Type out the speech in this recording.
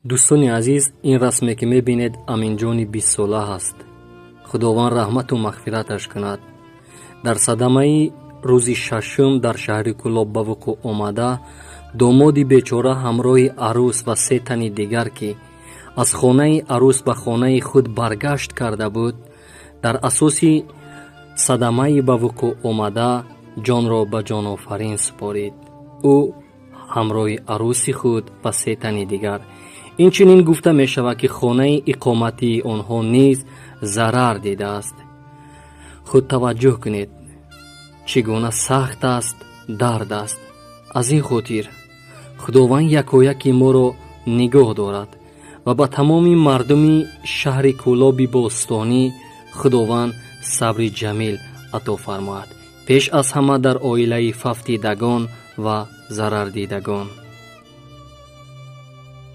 Дӯстони азиз, ин расме, ки мебинед, Аминҷони 20-сола ҳаст. Худованд раҳмату мағфираташ кунад. Дар садамаи рӯзи шашум дар шаҳри Кӯлоб ба вуқӯъ омада, домоди бечора ҳамроҳи арӯс ва се тани дигар, ки аз хонаи арӯс ба хонаи худ баргашт карда буд, дар асоси садамаи ба вуқӯъ омада ҷонро ба ҷонофарин супорид. Ӯ ҳамроҳи арӯси худ ва се тани дигар. Инчунин гуфта мешавад, ки хонаи иқоматии онҳо низ зарар дидааст. Худ таваҷҷӯҳ кунед, чӣ гуна сахт аст, дард аст. Аз ин хотир Худованд якояки моро нигоҳ дорад ва ба тамоми мардуми шаҳри Кӯлоби бостонӣ Худованд сабри ҷамил ато фармояд, пеш аз ҳама дар оилаи фавтидагон ва зарардидагон.